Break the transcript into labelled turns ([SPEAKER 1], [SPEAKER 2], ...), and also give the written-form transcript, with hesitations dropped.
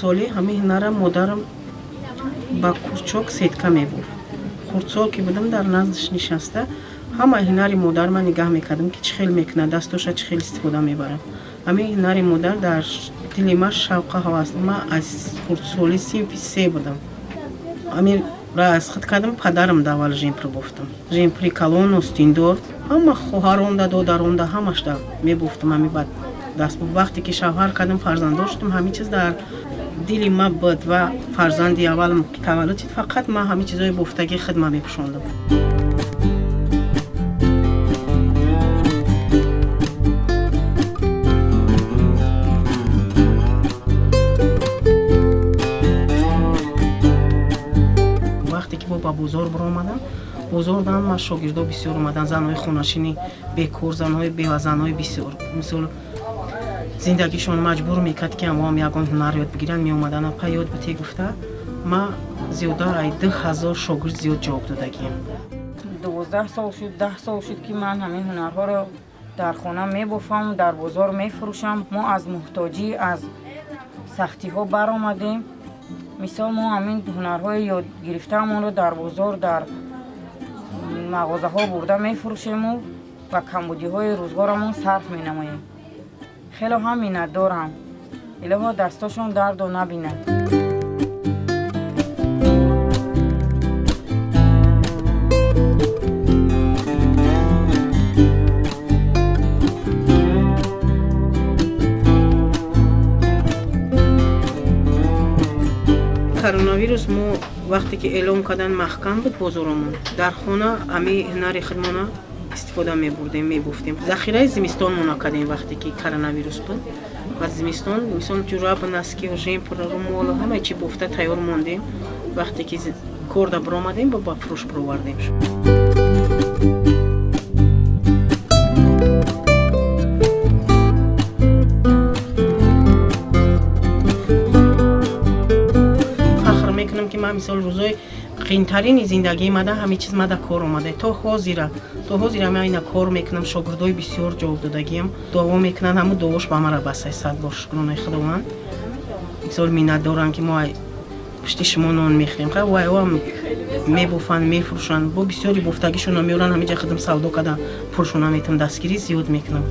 [SPEAKER 1] Хурдсолӣ ҳамин ҳунарра модарам ба курчок сетка мебофт. Хурдсол ки будам, дар наздаш нишаста, ҳама ҳунари модар ман нигаҳ мекардам, ки чӣ хел мекунад, дастоша чӣ хел истифода мебарад. Ҳамин ҳунари модар дар дили ман шавқа ҳавас. Ман аз хурдсолӣ, синфи се будам, ҳаминра аз худ кардам. Падарам да аввал жемпр бофтам, жемпри калон, остиндор. Ҳама хоҳаронда, додаронда, ҳамашда мебофтам. Ҳами баъд даст вақте ки шавҳар кардам, фарзанддор шудам, ҳамин чиз дар дили ман буд ва фарзанди аввалам ки таваллуд шуд, фақат ман ҳамин чизҳои бофтагии худ ман мепӯшондам. Вақте ки мо ба бозор баромадам, бозор дам ма шогирдо бисёр омадан, занҳои хонашини бекор, занҳои бевазанҳои бисёр, мисол, зиндагишон маҷбур мекард, ки ҳамоам ягон ҳунар ёд бигиранд, меомадан. Апа, ёд бите, гуфта, ма зиёда ай 2000 шогирд зиёд ҷавоб додагием.
[SPEAKER 2] 12 сол шуд, 10 сол шуд, ки ман ҳамин ҳунарҳоро дар хона мебофам, дар бозор мефурӯшам. Мо аз муҳтоҷӣ, аз сахтиҳо баромадем. Мисол, мо ҳамин ҳунарҳои ёд гирифтаамонро дар бозор, дар мағозаҳо бурда мефурӯшему ба камбудиҳои рӯзгорамон сарф менамоем. Хело ҳам миннатдорам, илоҳо, дастошон дардо набинад.
[SPEAKER 1] Коронавирус мо вақте ки эълон кардан, маҳкам буд бозоромон. Дар хона ҳами ҳунари худмона истифода мебурдем, мебофтем. Захираи зимистонмона кардем. Вақте ки коронавирус буд ва зимистон, мисол, ҷураб, носки, жемпр, румол, ҳама чи бофта тайёр мондем. Вақте ки корда биромадем, ба фурӯш бировардем. Фахр мекунам, ки ман, мисол, рӯзои қиинтарини зиндагии мада ҳамин чиз мада кор омада. То ҳозира ман ина кор мекунам. Шогирдои бисёр ҷавоб додагиам, дуо мекунанд. Ҳамун дуош ба мара басай. Сад бор шукронаи Худованд. Мисол, миннатдоранд, ки мо пушти шумо нон мехӯрем. Вайоам мебофанд, мефурӯшанд, бо бисёри бофтагишона меоранд, ҳамиҷа худам савдо карда, пулшона метам, дастгирӣ зиёд мекунам.